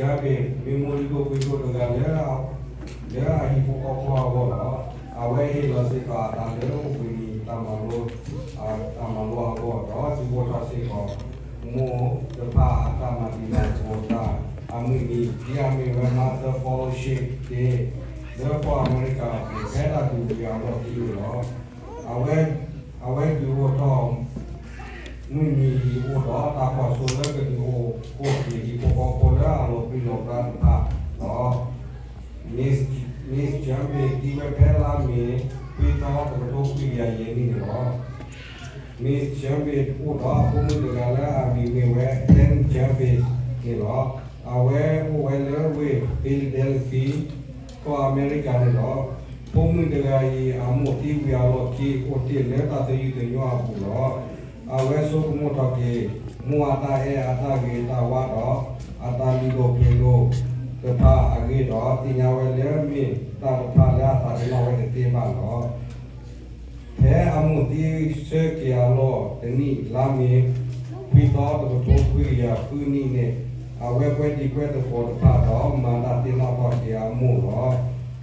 မ့ၢ်မိၢ်လုၢ်ဒိၣ်ပှ့ၤဒိၣ်တဂၤလၢ လၢအဟံၣ်ဖိဃီဖိအဂီၢ်လီၤ. အဝဲဟ့ၣ်လီၤစ့ၢ်ကီးအသးလၢအိၣ်ဘှံးနံၤတၢ်မၤလိ တၢ်မၤလိအဂီၢ်ဒီး ဒုးအိၣ်ထီၣ်စ့ၢ်ကီး မိၢ်တဖၣ်အတၢ်မၤတံာ်မၤသကိးတၢ်အမုၢ်နံၤ ဒ်အမ့ၢ်ဝဲ Mother Fellowship Day လၢကီၢ်အမဲရကၤအပူၤ ဖဲတၢ်ဒုးဝံၤအလီၢ်ခံန့ၣ်လီၤ. အဝဲ အဝဲဒုးအိၣ်ထီၣ် မုၢ်နံၤအံၤအိၣ်ဒီးတၢ်ကွၢ်စိလၢကဒုးအိၣ်ဖှိၣ်က့ၤ ဟံၣ်ဖိဃီဖိလၢအလီၤပြံလီၤပြါတဖၣ်ဒီး Miss Champion သံဝဲဖဲလါမ့ၤ ခွံသီ တကထိခွံကယၤယဲၢ်နံၣ်န့ၣ်လီၤ. Miss Champion အိၣ်ဒီးအဖိမုၣ်တဂၤလၢအမံၤမ့ၢ်ဝဲ Ten Champion န့ၣ်လီၤ. အဝဲအိၣ်ဝဲလၢဝ့ၢ် Philadelphia ကီၢ်အမဲရကၤန့ၣ်လီၤ. ဖိမုၣ်တဂၤအံၤ အမိၢ်သံဝံၤအလီၢ်ခံ အိၣ်တ့ၢ်လၢတၢ်သယုၢ်သညိအပူၤလီၤ. အဝဲဆိကမိၣ်ထီၣ်က့ၤ မိၢ်အတၢ်အဲၣ်အတၢ်ဂ့ၤတၢ်ဝါဒီး အတၢ်လုၢ်ဒိၣ်ပှ့ၤဒိၣ်တဖၣ်အဂ့ၢ်ဒီး သ့ၣ်ညါဝဲလၢမ့ၢ်တၢ်တဖၣ်လၢအသးတနီၣ်ဝဲတသ့ဘၣ်လီၤ. ဖဲအမိၢ်သံဆၢက့ၤအလီၢ်တနံၣ် လါမ့ၤ ခွံသီ တကထိခွံကယၤဃုနံၣ်န့ၣ် အဝဲကွဲတံၤကွဲသကိးတဖၣ်ဒီး မၤတၢ်သ့ၣ်နီၣ်ထီၣ်က့ၤအမိၢ်လီၤ.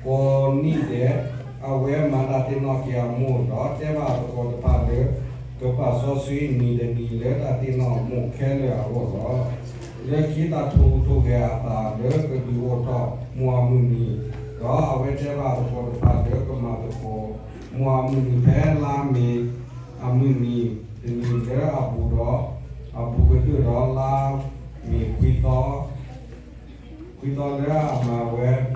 ကိးနံၣ်ဒဲး အဝဲမၤတၢ်သ့ၣ်နီၣ်က့ၤအမိၢ်ဒီး တဲဘၣ်အသကိးတဖၣ်လၢ ကပာ်စီဆှံနံၤတနံၤလၢတၢ်သ့ၣ်နီၣ်အမိၢ်ခဲလၢာ်အဂီၢ်လီၤ. လၢခံတၢ်ထိၣ်ကထိၣ်ဂဲၤအသးလၢကဒုးအိၣ်ထီၣ်မိၢ်အမုၢ်နံၤ, ဒီးအဝဲတဲဘၣ်အသကိးတဖၣ်လၢကမၤသကိးမိၢ်အမုၢ်နံၤဖဲလါမ့ၤ အမုၢ်နံၤတနံၤလၢအပူၤဒီး အပူၤကတၢၢ်ဒီးလါမ့ၤခွံသီ ခွံသီလၢအမၤဝဲ တၢ်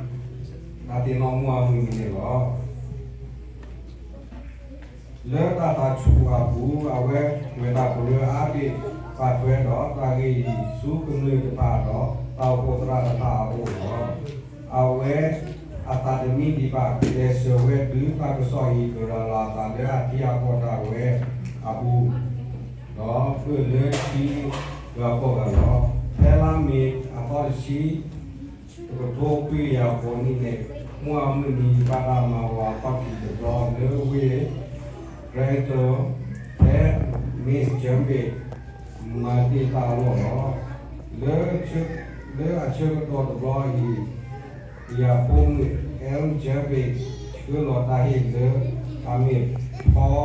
သ့ၣ်နီၣ်မိၢ်အမုၢ်နံၤန့ၣ်လီၤ. လၢတၢ်သးဆူၣ်အပူၤ အဝဲမၤတၢ်ကရၢအါဘ့ၣ် ပာ်ထွဲဒီးတၢ်ဂ့ၢ်အံၤဆူကမျၢၢ်တဖၣ်ဒီး တၢ်အိၣ်ဖှိၣ်သရၣ်တဖၣ်အအိၣ်လီၤ. အဝဲအသးတမံဒံးဘၣ် ကျဲးစၢးဝဲဒုးတၢ်ကစီၣ်အံၤ ကရၤလီၤအသးလၢအထံအကီၢ်ဒၣ်ဝဲအပူၤ ဒီးပၢၢ်လၢထံဂၤကီၢ်ဂၤလီၤ. ဖဲလါမ့ၤအသီတဆံ တကထိခွံကယၤဃိးနံၣ်န့ၣ် မိၢ်အမုၢ်နံၤ ဘၣ်တၢ်မၤဝဲအခီၣ်ထံးတဘျီလၢဝ့ၢ် Brighton ဖဲ Miss Champion မၤတ့ၢ်တၢ်အလီၢ်လီၤ. လၢ လၢအဆၢကတီၢ်တဘျီအံၤ ယၤဖိမုၣ် L Champion ဆှၢလီၤတၢ်ဟ့ၣ်လၢ အမ့ၢ်ဖီ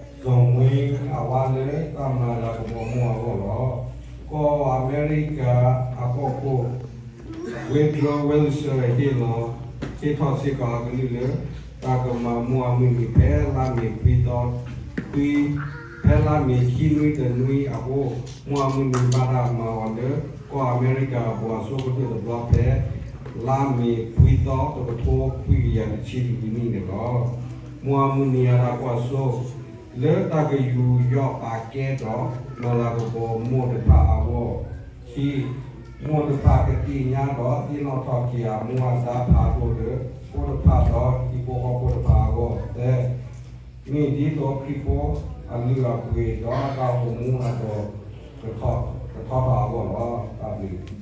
စီၤမှ့အဝါလၢတၢ်မၤလၤကပီၤမိၢ်အဂီၢ်လီၤ. ကီၢ်အမဲရကၤအကီၢ်ခိၣ် Woodrow Wilson ဟ့ၣ်လီၤ ဟ့ၣ်ထီၣ်စ့ၢ်ကီးအကလုၢ်လၢ တၢ်ကမၤမိၢ်အမုၢ်နံၤဖဲလါမ့ၤခွံသီ ခွံ ဖဲလါမ့ၤခံနွံတနွံအဃိ မိၢ်အမုၢ်နံၤဘၣ်တၢ်မၤအီၤလၢ ကီၢ်အမဲရကၤအပူၤအဆိကတၢၢ်တဘျီဖဲ လါမ့ၤခွံသီ တကထိခွံကယၤတဆံလွံၢ်နံၣ်န့ၣ်လီၤ. မိၢ်အမုၢ်နံၤအတၢ်ကွၢ်စိ လၢတၢ်ကယူးယီၣ်ပာ်ကဲဒီး မၤလၤကပီၤမိၢ်တဖၣ်အဂီၢ်, ခံ, မိၢ်တဖၣ်ကသ့ၣ်ညါဒီးသ့ၣ်နီၣ်ထီၣ်က့ၤအမိၢ်အသးဖးဒိၣ်လၢ ဖိတဖၣ်ဒီးဟံၣ်ဖိဃီဖိတဖၣ်အဂီၢ်, သၢ, မ့ၢ်ဒ်သိးခရံာ်ဖိအလုၢ်အပှ့ၤဒီးအတၢ်အိၣ်မူအဒိး ကထီထီၣ်အဂီၢ်လီၤ. တၢ်ဘျုး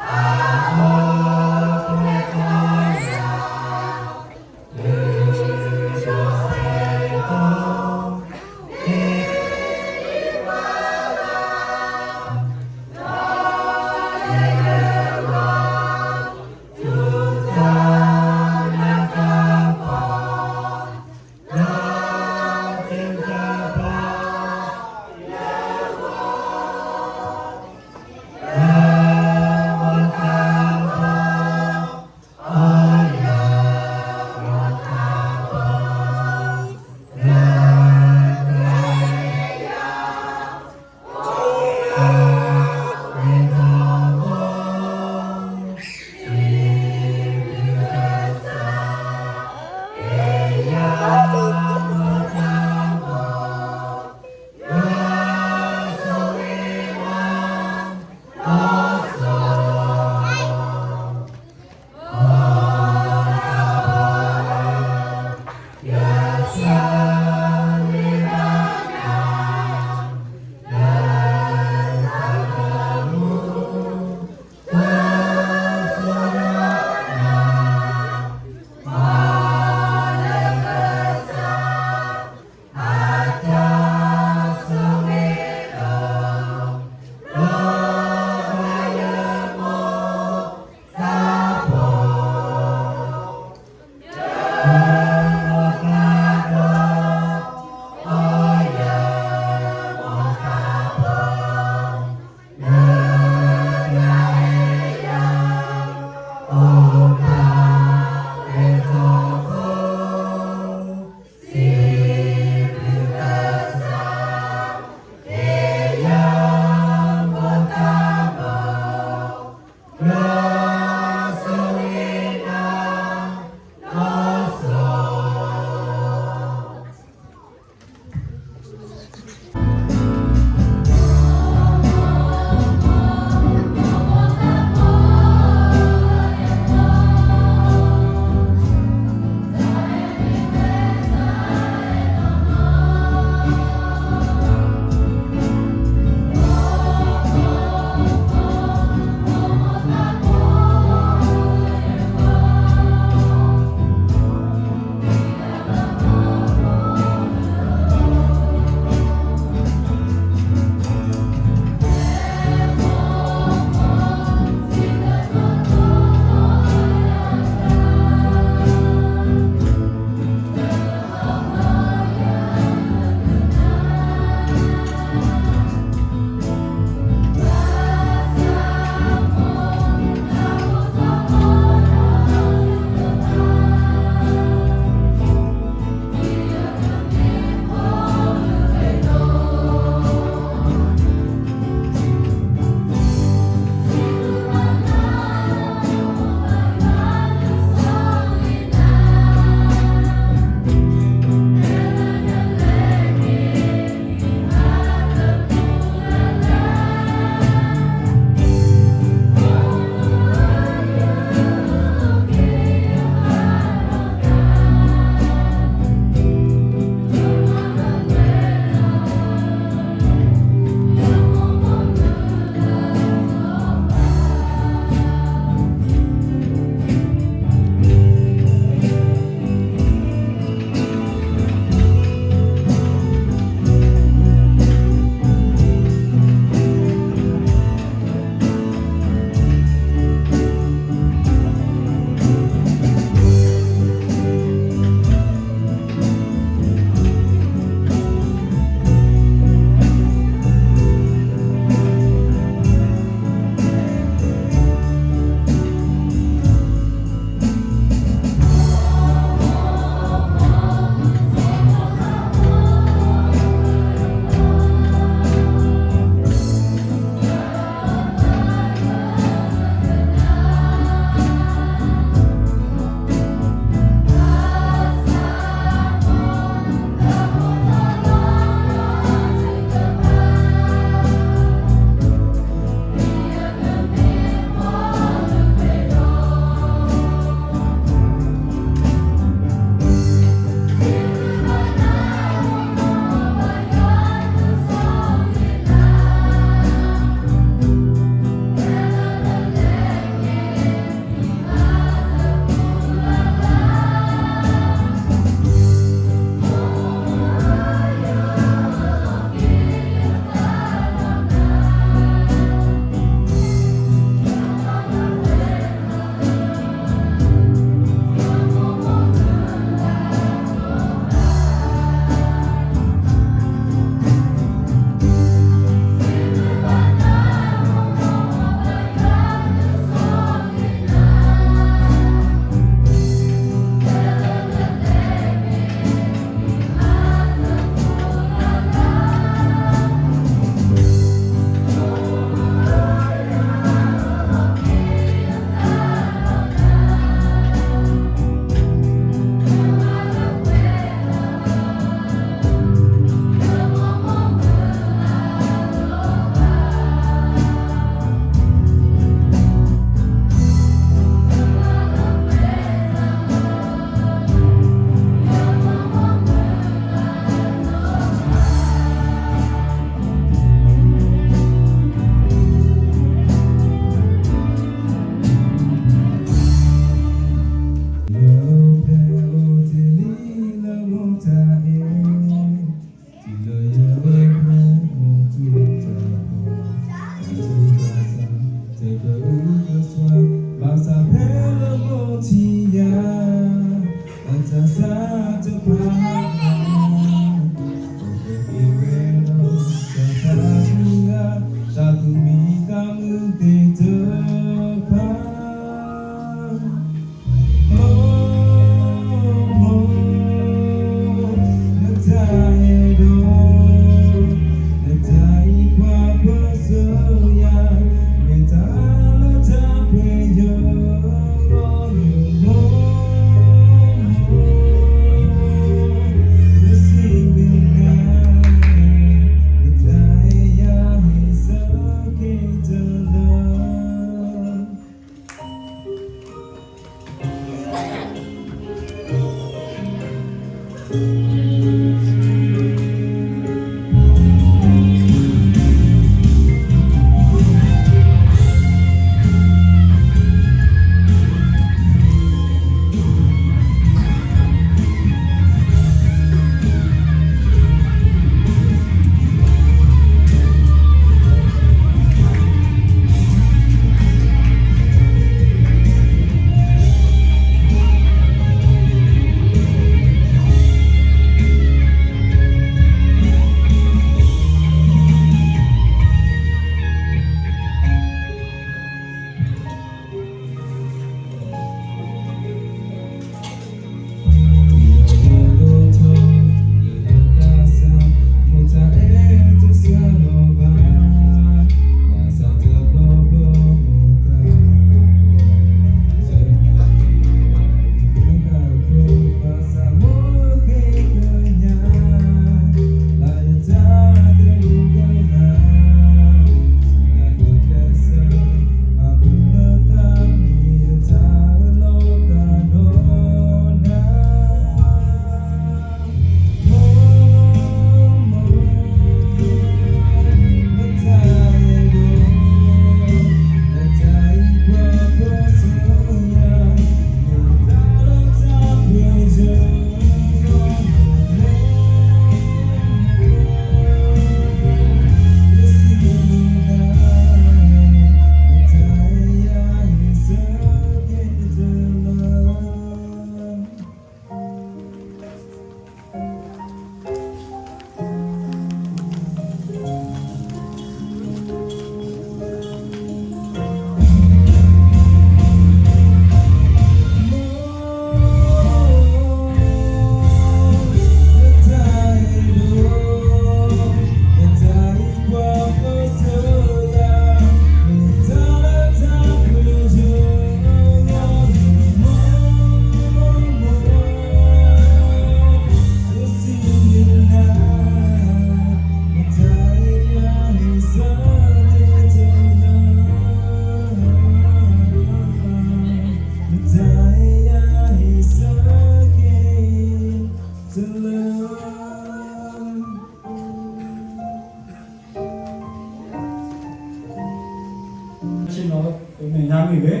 ဒီးတနံၤညါမ့ၢ်ဂ့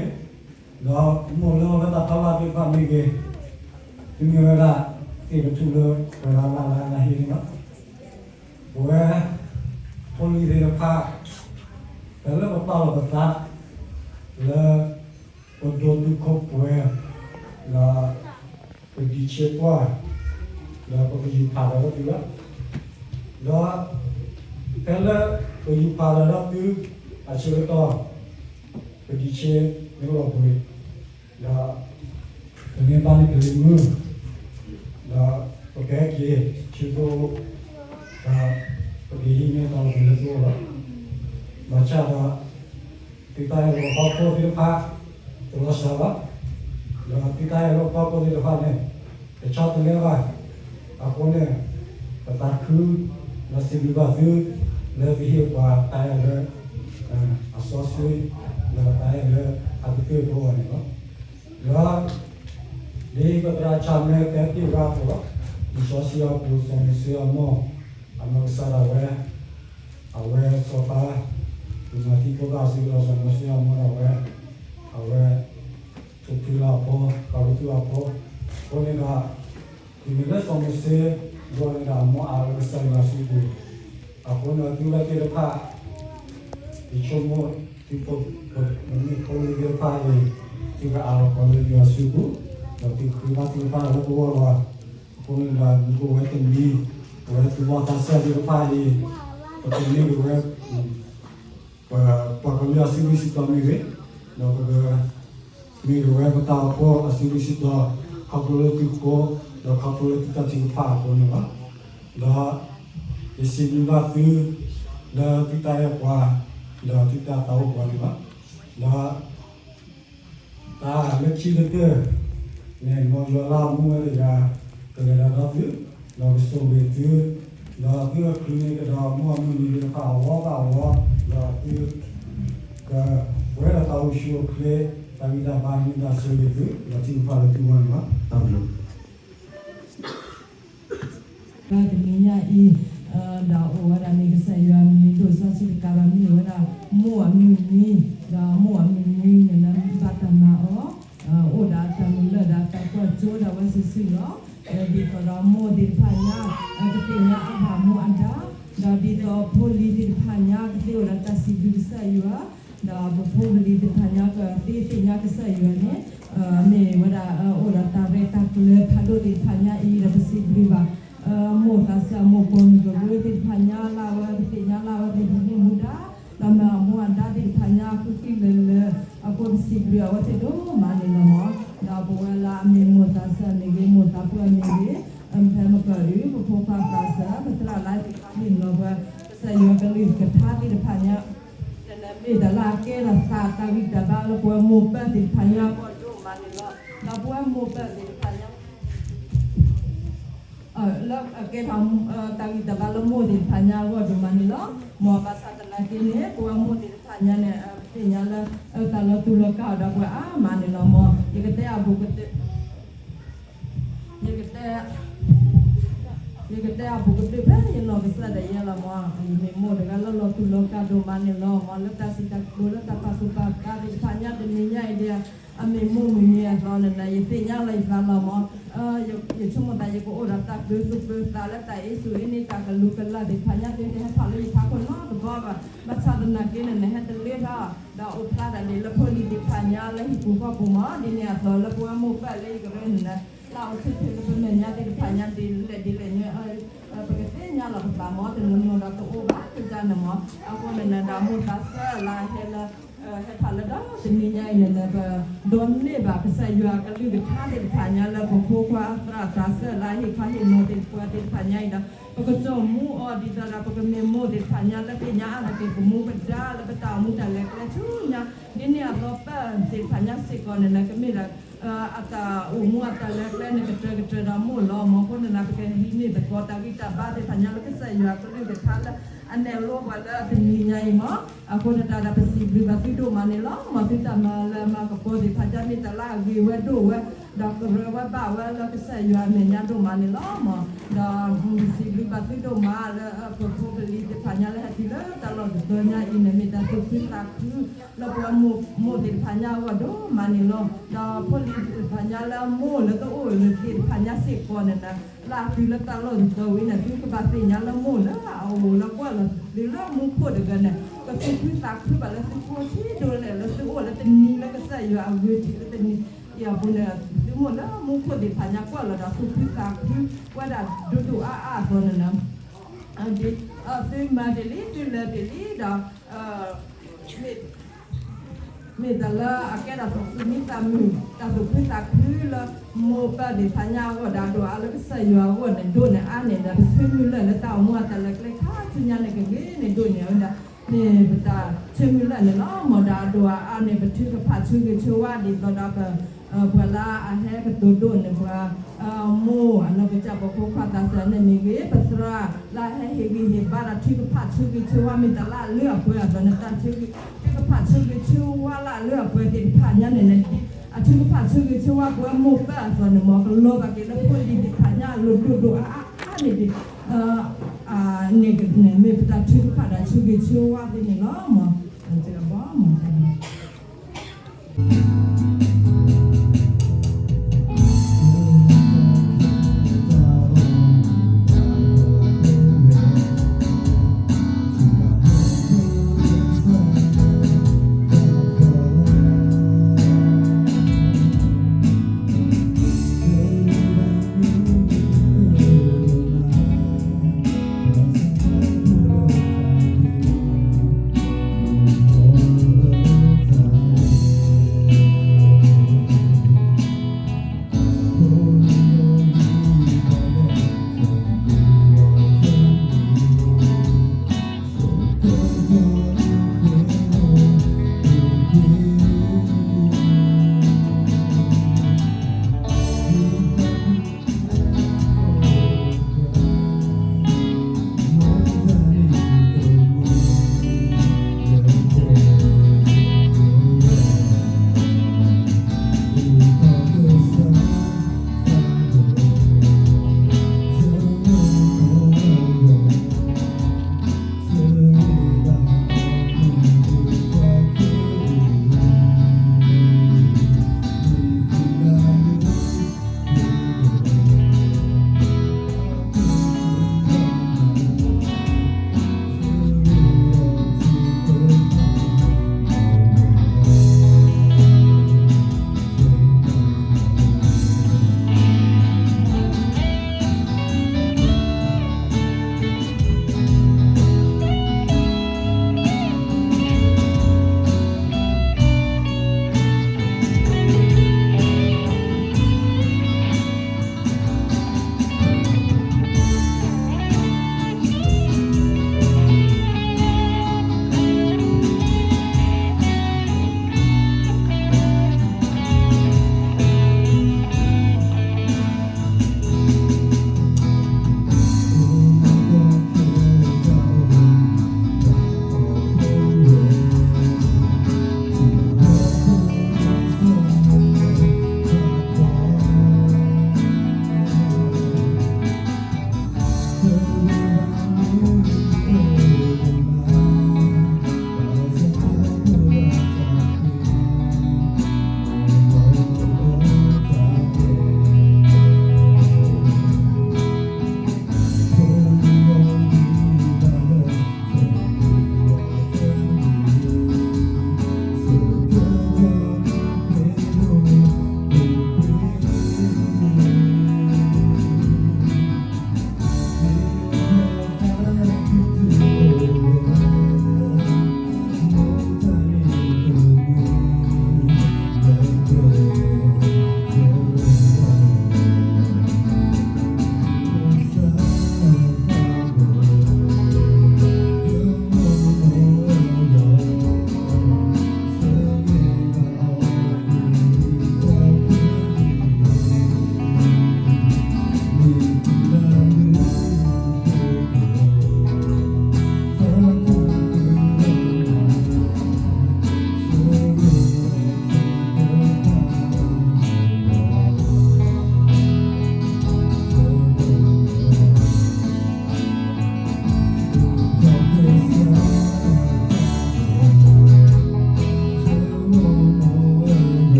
ၤ, ဒီးမိၢ်လၢအဝဲသ့ၣ်တဖၣ်လၢသ့ၣ်တဖၣ်မ့ၢ်ဂ့ၤ, သုမ့ၢ်ဝဲဒၣ်သ့ၣ်ပထူၣ်လၢပှၤလၢ်လၢ်လၢဟ့ၣ်န့ၣ်လီၤ. ပဝဲဖိလံၤသ့ၣ်တဖၣ် ပလၢပပာ်လီၤပသး လၢပဒိးတုာ်ခိၣ်ပှဲၤ ဒီး ပဒံးဆ့ကွၢ် ဒီးပကယူၤဖးဒီးသုလီၤ. ဒီးဖဲလၢပယူၤဖးဒီးသုအဆၢကတီၢ် ပဒံးဆ့မ့ၢ်လီၤပှ့ၤ ဒီးပမ့ၢ်ဘၣ်န့ၢ်ပလံၤမုၢ် ဒီးပကဟဲက့ၤဆူသုအိၣ် ဒီးပကဟံးန့ၢ်တၢ်အိၣ်ဘှံးလၢသုအိၣ်လီၤ. ဘၣ်ဆၣ်ဒီး သုတၢ်အဲၣ်လီၤကီဖိသ့ၣ်တဖၣ် တလီၤစှၤဘၣ်, ဒီးသုတၢ်အဲၣ်လီၤကီဖိသ့ၣ်တဖၣ်န့ၣ် တဆီတလဲဘၣ်. အဃိန့ၣ် ပသးခု ဒီးစံးဘျုးဘၣ်သု လၢသုဟ့ၣ်ပှၤတၢ်အဲၣ်လၢ အစီဆှံ ဒီးတၢ်အဲၣ်လၢအကသ့ၣ်တဖၣ်အဂီၢ်န့ၣ်လီၤ. ဒီး ဒ်ပသရၣ်ဆၣ်မဲတဲတ့ၢ်ဝဲအသိးလီၤ. လံာ်စီဆှံအပူၤ စီၤမိၤၡ့အမိၢ် အနီၢ်ကစၢ်ဒၣ်ဝဲ အဝဲစီၤပၤ သုးမၤသံဖိသၣ်အစုပူၤဒီး စီၤမိၤၡ့အမိၢ်ဒၣ်ဝဲ အဝဲ ထိၣ်ဖှံလၢအဖိ ပာ်ခူသူၣ်အဖိ အဃိန့ၣ်ဒီး တုၤမ့ၢ်လၢစီၤမိၤၡ့ ဘီန့ၣ်ဒီးအမိၢ်အါလၢကစၢ်ယွၤအစုပူၤ အဃိန့ၣ်ဒီးသုဝဲသ့ၣ်တဖၣ် ယဆိကမိၣ် သုဖိ မ့မ့ၢ်ဖိလံၤသ့ၣ်တဖၣ်အံၤ သုကအါလီၤပှၤလၢယွၤအစုပူၤ ဒီးသုဃ့ဘါသ့ၣ်တဖၣ်လၢပဂီၢ်လီၤ. အဃိန့ၣ်ဒီး မ့ၢ်ပဝဲတနံၤ ပဝဲသုးမီၤသးစၢ်သ့ၣ်တဖၣ်အံၤ ပကမ့ၢ်ပဝဲ ပပှၤကလုာ်အစုဒုၣ်စုတီၤမ့ၢ်ဂ့ၤ, ဒီးပကမ့ၢ်ပဝဲပတၢ်အိၣ်ဖှိၣ်အစုဒုၣ်စုတီၤ ခီဖျိလၢသုကိး ဒီးခီဖျိလၢသုတၢ်ထုကဖၣ်အဃိန့ၣ်လီၤ. ဒီးယစံးဘျုးဘၣ်သု လၢသုတၢ်အဲၣ်ပှၤ ဒီးသုတၢ်သးအိၣ်ပှၤန့ၣ်လီၤ. ဒီး တၢ်လၢခံကတၢၢ်န့ၣ် မ်ယွၤလၢအမူဝဲတဂၤ ကလဲၤတၢ်ဒီးသု, ဒီးကဆိၣ်ဂ့ၤသု, ဒီးသုကချုးန့ၢ်ကဒီးမိၢ်အမုၢ်နံၤသ့ၣ်တဖၣ်အဝီဘၣ်အဝီ, ဒီးသုကပှဲၤဒီးတၢ်အိၣ်ဆူၣ်အိၣ်ချ့, တၢ်ဂံၢ်တၢ်ဘါန့ၣ် တၢ်ဆိၣ်ဂ့ၤသု, ဒီးထံၣ်တဖၣ်လၢသုဂီၢ်န့ၣ်လီၤ. တၢ်ဘျုး တနံၤညါအံၤ, ဒီးအိၣ်ဝဲဒၣ်န့ၣ် ကစၢ်ယွၤအမံၤဒိၣ်စီဆှံတကးဘၣ် မ့ၢ်ဝဲဒၣ် မိၢ်အမုၢ်နံၤ, ဒီးမိၢ်အမုၢ်နံၤန့ၣ်လၢဘၣ်တၢ်မၤအီၤ, အိၣ်ဒီးတၢ်မုာ်လၢ်ဒီးတၢ်ကွၢ်စိဒၣ်ဝဲစုာ်စုာ်လီၤ. ဒ်သိးဒီးမိၢ်သ့ၣ်တဖၣ်ညါ ကသ့ၣ်ညါအါဘၣ်မိၢ်အဒါ, ဒီးဒ်သိးဖိလံၤသ့ၣ်တဖၣ်ညါ ကသ့အိၣ်ဒီးတၢ်စံးဘျုးကစၢ်ယွၤ ဒီးပဖိပလံၤသ့ၣ်တဖၣ်ညါ ကသ့သ့ၣ်ညါကစၢ်ယွၤန့ၣ်, မ့ၢ်ဝဲဒၣ်အိၣ်ဒီးတၢ်ရဲၣ်တၢ်ကျဲၤဖးဒိၣ်သ့ၣ်တဖၣ်ညါအံၤ ဒီးပစံးဘျုးဘၣ် မိၢ်သးစၢ်မိၢ်ကိးမုၢ်ကရၢသ့ၣ်တဖၣ်ညါလၢအဝဲသ့ၣ်ညါလၢအဝဲသ့ၣ်ဟံးန့ၢ်မူဒါ, ဒီးမ့ၢ်အမိၢ်အဒါသ့ၣ်တဖၣ်ညါ ဃုဃံလၢာ်လၢာ် အဃိပစံးဘျုးအဝဲသ့ၣ်ဒိၣ်မးန့ၣ်လီၤမး. ဒီးပဝဲလၢအမ့ၢ်မိၢ်သးစၢ်မ့ၢ်ဂ့ၤ မိၢ်သးပှၢ်မ့ၢ်ဂ့ၤ, ဖဲမကၢၢ်အုၣ် ပဖိခွါသးစၢ် ပသရၣ်လၢသ့ၣ်တဖၣ်ဟ့ၣ်နီၤပှၤ ကစၢ်ယွၤကလုၢ်ကထါသ့ၣ်တဖၣ်ညါ မ့ၢ်တၢ်လၢအကဲထီၣ်သးတၢ်ဂံၢ်တၢ်ဘါလၢပဝဲမိၢ်ပၢ်သ့ၣ်တဖၣ်ညါအဂီၢ်ဒိၣ်မးန့ၣ်လီၤ. ဒီးပဝဲမိၢ်ပၢ်သ့ၣ်တဖၣ်ညါ လၢအကဲထီၣ် တၢ်ဂံၢ်တၢ်ဘါလၢမိၢ်သ့ၣ်တဖၣ်ညါအဂီၢ်ဒိၣ်မးန့ၣ်လီၤ. မ်ဘၣ်ဆၣ်သနာ်က့န့ၣ် ပဝဲမိၢ်သ့ၣ်တဖၣ်ညါန့ၣ် ပသ့ၣ်ညါလၢ တၢ်လီၤတူာ်လီၤကာ်ဒီးပှၤအါမးန့ၣ်လီၤမး. ယကတဲအဘူးကတၢၢ် ယကတဲ ယကတဲအဘူးကတၢၢ်ဖဲယနီၢ်ကစၢ်ဒၣ်ယဲလီၤမး. ယမ့ၢ်မိၢ်တဂၤလၢလီၤတူာ်လီၤကာ်ဒိၣ်မးန့ၣ်လီၤမး. လၢတၢ်စံးတၢ်ကတိၤလၢတၢ်ပာ်သူၣ်ပာ်သးသ့ၣ်တဖၣ်ညါ တနံၤညါအံၤဒီး အမ့ၢ်မိၢ်မုၢ်နံၤအသိးန့ၣ် ယသ့ၣ်ညါလီၤယသးလီၤမး. ယဆိကမိၣ်သး ယကအိၣ်ဒီးတၢ်ပၢၤသူၣ်ပၢၤသးလၢတၢ်အ့စူၣ်အ့န့ၢ် တၢ်ကလူၤကလၢ်သ့ၣ်တဖၣ်ညါ တဟဲထီၣ်လၢယထးခိၣ်နီတဘျီဘၣ်. ဘၣ်ဆၣ်သနာ်က့န့ၣ် နဟဲတလၢထီၣ် ဒီးအိၣ်ဖျါတၢ်ဒ်လၢဖိလံၤသ့ၣ်တဖၣ်ညါလၢဟံၣ်ပူၤဃီပူၤမး. ဒ်န့ၣ်အသိးလၢပဝဲမိၢ်ပၢ်လၢယကရၢန့ၣ် လၢအိၣ်ဆူၣ်ချ့လၢပမဲာ်ညါသ့ၣ်တဖၣ်ညါ ဒ်လဲၣ်ဒ်လဲၣ်ညါ ပကသ့ၣ်ညါလီၤပသးမး တနီၤနီၤဒီးတအိၣ်ဘၣ် ကစၢ်န့ၣ်မး. အဃိန့ၣ်ဒီးမိၢ်သးစၢ်လၢဟဲလၢ ဟဲထီၣ်လၢဒီတနံၤညါအံၤန့ၣ် ပဒိးန့ၢ်ဘၣ်ကစၢ်ယွၤအကလုၢ်ကထါသ့ၣ်တဖၣ်ညါလၢပဖိခွါသရၣ်သးစၢ်လၢအဟ့ၣ်ခီဟ့ၣ်နီၤသ့ၣ်တဖၣ်ညါအံၤဒီး ပကစိာ်မူအီၤဒ်သိးဒီး ပကမ့ၢ်မိၢ်သ့ၣ်တဖၣ်ညါလၢသ့ၣ်ညါအါထီၣ်က့ၤပမူပဒါလၢပတၢ်အိၣ်မူတၢ်လဲၤကျဲဆူညါ ဒ်န့ၣ်အသိးပၢ်သ့ၣ်တဖၣ်ညါစ့ၢ်ကီးန့ၣ် ကမ့ၢ်ဒီး အတၢ်အိၣ်မူအတၢ်လဲၤကျဲန့ၣ် ကတၢၢ်ကတၢၢ်ဒီးမိၢ်လီၤမး. အဃိန့ၣ် ပကဟံးန့ၢ်သကိးတၢ်ဂံၢ်တၢ်ဘါသ့ၣ်တဖၣ်ညါလၢကစၢ်ယွၤအကလုၢ်ကထါလၢအ နဲၣ်လိပှၤလၢတနံၤညါအံၤမး, အဃိန့ၣ်တၢ်ဒီးပစံးဘျုးဘၣ်သုဒိၣ်မးန့ၣ်လီၤ. မ်သုတၢ်မၤလၢမၤကပီၤသ့ၣ်တဖၣ်ညါ မ့ၢ်တၢ်လၢအဂ့ၤဝဲဒိၣ်ဝဲ, ဒီးကရၢဝဲဘၣ်ဝဲလၢကစၢ်ယွၤအမဲာ်ညါဒိၣ်မးန့ၣ်လီၤ. မ်ဒီးပစံးဘျုးဘၣ်သုဒိၣ်မးလၢပဖိပလံၤသ့ၣ်တဖၣ်ညါလၢဟဲတုၤလၢတၢ်လီၢ်တတီၤညါအံၤန့ၣ် မ့ၢ်တၢ်သူၣ်ခုသးခုလၢပှၤမိၢ်သ့ၣ်တဖၣ်ညါအဂီၢ်ဒိၣ်မးန့ၣ်လီၤ. ဒီးဖိလံၤသ့ၣ်တဖၣ်ညါလၢမိၢ်လၢတအိၣ်လၢၤသ့ၣ်တဖၣ်ညါစ့ၢ်ကီးန့ၣ် လၢအတုၤလၢတၢ်လီၢ်တတီၤဝံၤန့ၣ် သုကဘၣ်သ့ၣ်ညါလၢမိၢ်လၢအအိၣ်လၢကွၢ်လီၤ တုၤလၢမူခိၣ်တဂၤန့ၣ် ကသူၣ်ခုသးခုဘၣ်လၢသုကအိၣ်ထံဒိၣ်လဲၣ် လၢသုအိၣ်လၢတနံၤလၢကစၢ်ယွၤအဂ့ၤထံးလၢတနံၤအံၤအပူၤန့ၣ် သုမိၢ်လၢမူခိၣ်သ့ၣ်တဖၣ်ညါကွၢ်လီၤဒီးသူၣ်ခုသးခုဝဲဒၣ်ဒိၣ်ဒိၣ်အါအါအသိးန့ၣ်လီၤ. သုမၤတ့ၢ်လံ သုလၢာ်တ့ၢ်လံဒီး မ့ၢ်တၢ်လၢအကဲတၢ်သူၣ်ခုသးခု တၢ်သူၣ်ခုသးခုလၢမိၢ်ပၢ်သ့ၣ်တဖၣ်ညါအဂီၢ်ဒီး အဒိၣ်အါလၢကစၢ်ယွၤအဂီၢ်န့ၣ် ဒိၣ်န့ၢ်အါန့ၢ်ဒီး ပဆၢမုၢ်လၢ်လၢတၢ်အိၣ်မူအတၢ်လဲၤကျဲခါဆူညါန့ၣ် ကဂ့ၤန့ၢ်ဒိၣ်န့ၢ်ဝဲဒၣ် မ့ၢ်ပတၢ်ဆၢမုၢ်လၢ်န့ၣ်လီၤ. မ်ဒီးအဒိၣ်အါန့ၣ် ပထုကဖၣ်ဆၢဂ့ၤဆၢဝါဒ်သိးဒီး ပှၤလၢအဟဲကတိၤဒိၣ်န့ၢ်ပှၤ မိၢ်အနီၢ်ကစၢ်ပိာ်ခွါခွါသးစၢ်န့ၣ်မ့ၢ်ဂ့ၤ ပသရၣ်လၢအဟဲဟ့ၣ်ဂံၢ်ဟ့ၣ်ဘါဒီးထုကဖၣ်ဆၢဂ့ၤဆၢဝါ မ့ၢ်တၢ်လၢအလၢအပှဲၤအသိးန့ၣ် တၢ်ထုကဖၣ်ဆၢဂ့ၤဆၢဝါလၢအလၢအပှဲၤ သ့ၣ်တဖၣ်ညါန့ၣ်န့ၣ် အထုကဖၣ်ဆၢဂ့ၤဆၢဝါပဝဲမိၢ်ပၢ်အသိးန့ၣ် မ်ကလီၤဘၣ်က့ၤလၢဖိလံၤသ့ၣ်တဖၣ်ညါအလိၤဒိၣ်ဒိၣ်အါအါန့ၣ် န့ၣ်မ့ၢ်ပတၢ်ထုကဖၣ်ဒီးဆၢဂ့ၤဆၢဝါသ့န့ၣ်လီၤ.